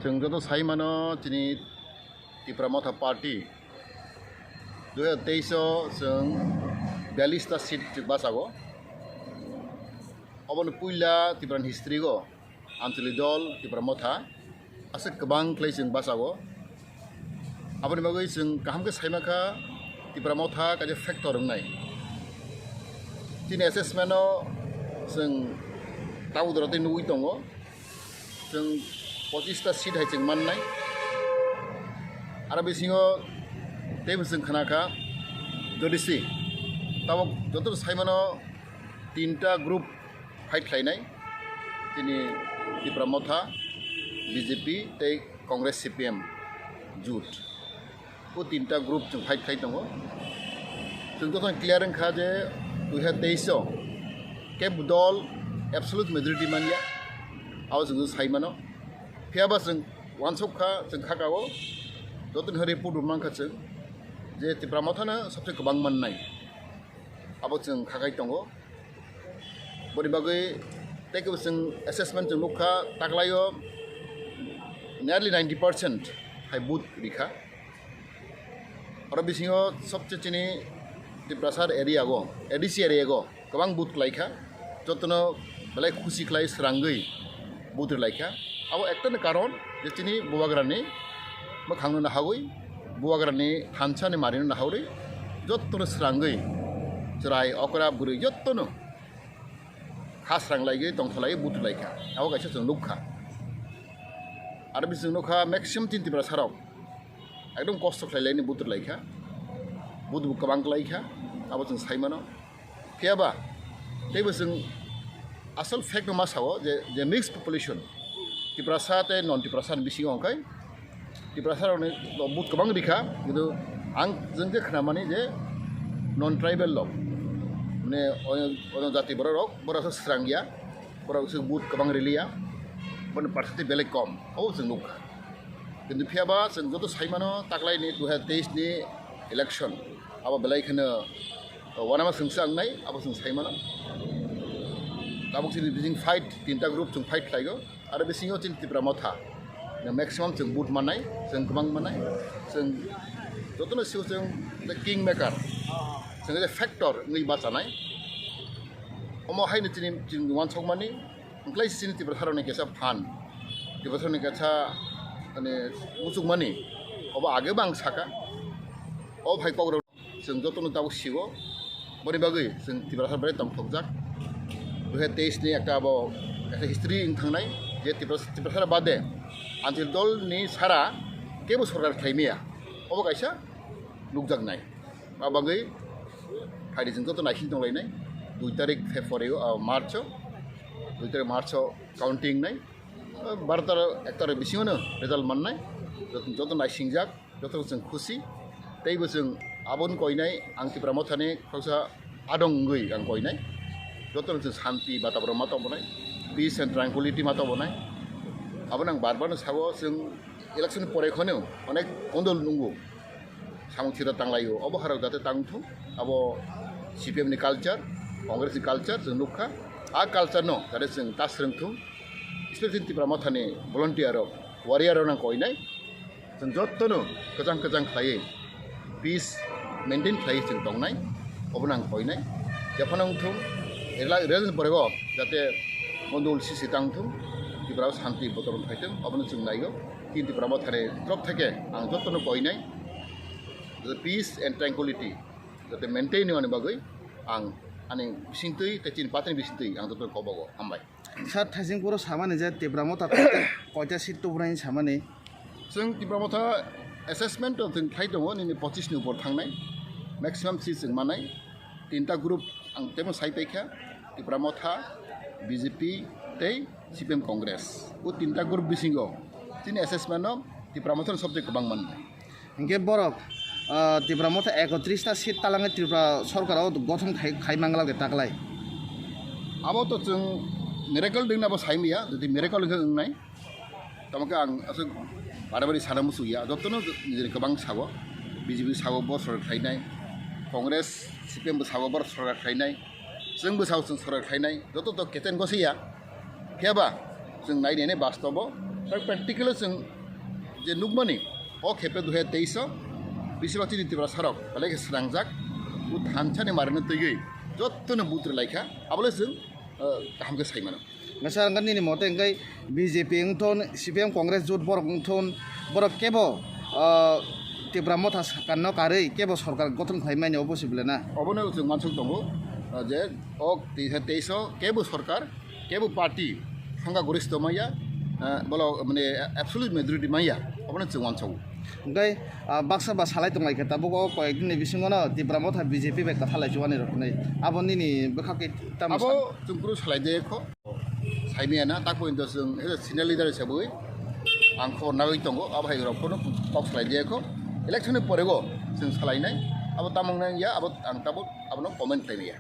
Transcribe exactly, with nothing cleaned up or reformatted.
Chwng joto sai mano, chini Tipra Motha Party dui hazar teis o chwng biyallis ta seat chwng bachago. Obono puila Tipra ni history o Anchalik dol Tipra Motha aswk kwbang khlai chwng bachago. Aboni bagwi chwng kaham khe sai mankha, Tipra Motha kaisa factor wngnai. Chini assessment o chwng tabuk jora tei nugwi tongo, chwng pochis ta seat hai chwng mannai. Aro bisingo teibo chwng khna kha, jodi si tabuk joto sai mano, tinta group fight khlainai, chini Tipra Motha, B J P tei Congress, C P M jut. O tinta group chwng fight khlai tongo. Chwng jotono clear wngkha je dui hazar teis o kebo dol absolute majority manya, abo chwng sai mano. Phiya ba chwng uansuk kha, chwng kha ka o, jotono report rwmang kha chwng je Tipra Motha no sabse kwbang mannai, abo chwng kha kai tongo. Boni bagwi tei kebo chwng assessment chwng nukha, taklaio nearly ninety percent hai vote rikha. Oro bisingo sobse chini Tiprasar area go, A D C area go kwbang vote klaikha, jotono belai khusi khlai srangwi vote rwlaikha. Abo ekta ni karon je chini Bubagrani mwkhangno nahawi, Bubagrani thansa ni marino nahawi, jotono srangwi, chwrai, okra, bwrwi jotono kha srang laigwi tongthok laiwi vote rwlaikha. Abo kaisa chwng nukha. Aro bisingo nukha maximum chini Tiprasarok ekdom kosto khlai laini vote rwlaikha. Vote bo kwbang klaikha, abo chwng sai mano. Phiya ba teibo chwng asol fact no ma sao je, je mixed population, Tiprasa tei non Tiprasa ni bisingo hwnkhe Tiprasa rokni vote kwbang rikha, kintu ang jwng je khnamani je non tribal rok, mane oyo, oyo jati borok rok, borok se srangya, borok se vote kwbang riliya, boni percentage belai kom, abo chwng nukha. Kintu phiya ba chwng joto sai mano, taklaini dui hazar teis ni election abo belai kheno uanama chwngsa wngnai, abo chwng sai mano. Tabuk chini bising fight, tinta group chwng fight khlaigo. Aro bisingo chini Tipra Motha no maximum chwng vote mannai, chwng kwbang mannai, chwng jotono sio chwng the king maker, chwng the factor wngwi bachanai. Omo haino chini, chini uansukmani, wngkhlai chini Tiprasarokni kaisa phan, Tiprasarokni kaisa, mane, muchukmani, obo age bo ang saka, o phai kok rok. Chwng jotono tabuk sio, boni bagwi chwng Tiprasa belai tongthokjak. Dui hazar teis ni ekta abo kaisa history wng thangnai, je Tipras-, Tiprasa bade Anchalik dol ni sara kebo sorkar khlai maya, obo kaisa nukjaknai. Abo bagwi phaidi chwng joto naising tonglainai, dui tarik February o, ah, March o, dui tarik March o counting nai, ah, baro ta, ek ta bisingo no result mannai, joto, joto naisingjak. Joto chwng khusi, teibo chwng aboni koinai, ang Tipra Mothani khoroksa adong wngwi ang koinai. Joto chwng santi bataboron ma tongmani, peace and tranquility ma tongmani. Abono ang bar bar no sao, chwng election pore kheno onek kondol nungo, samung sida tanglaio, obo harok jate tangthung, abo C P M ni culture, Congress ni culture chwng nukha. A culture no jate chwng ta swrwngthung, especially Tipra Mothani volunteer rok, warrior rok no ang koinai. Chwng jotono kwchang kwchang khlaiwi peace maintain khlaiwi chwng tongnai, obono ang koinai. Jephano wngthung, rela-, rel ni borego jate mondol sisi tangthung, Tripura o santi botoron phaithung, obono chwng naigo. Chini Tipra Mothani torop theke ang jotono koinai, jate peace and tranquility jate maintain wngmani bagwi ang ani bisingtwi tei chini party ni bisingtwi ang jotono kobogo. Hambai. Sir, Thaisingpuro samani je Tipra Motha koita, koita seat tubunai samani? Chwng Tipra Motha assessment o chwng khlai tongo, nini pochis ni upor thangnai. Maximum seat chwng manai. Tinta group ang temo sai paikha, Tipra Motha, B J P tei C P M Congress. O tinta group bisingo chini assessment o Tipra Motha ni sobchai kwbang mannai. Hinkhe borok, ah, Tipra Motha ekotris ta seat talangwi Tripura sorkar o gothon khai, khai manglak de taklai. Abo to chwng miracle dwngna bo sai maya, jodi miracle wngkhe wngnai. Tamo khe ang aswk bari bari sana muchungya, jotono nijini kwbang sao, B J P sao bo sorkar khlainai, Congress, C P M bo sao bo sorkar khlainai, chwng bo sao chwng sorkar khlainai, joto to keten gosiya. Phiya ba chwng nai nai bastobo Tak practical-o chwng je nukmani, o khepe dui hazar teis o bisibak chini Tiprasarok belai khe swnangjak, o thansani marini twiwi jotono vote rwlaikha, abole chwng, ah, kaham khe sai mano. Masa wngkha nini mote wngkha B J P wngthon, C P M Congress jut borok wngthon, borok kebo, ah, Tipra Motha sakar no karwi kebo sorkar gothon khlai mani obo se bwle na? Obono chwng uansuk tongo, ah, je o teis o kebo sorkar kebo party thangka goristo maya, ah, bolo mane absolute majority maya, obono chwng uansago. Hingke, ah, baksa ba salai tonglai khe tabuk o koyek din ni bisingo no Tipra Motha B J P bai kwthalai chuani rok hinui. Abo nini bwkha khe tamo abo san? Chwng kuru salai de kho, saimaya na, tak pointo chwng senior leader hisabai ang khobor nagwi tongo, abo hai rok phano kok salai de kho. Election ni pore go chwng salai nai, abo tamo wng ya, abo ang tabuk abono comment khlai ya.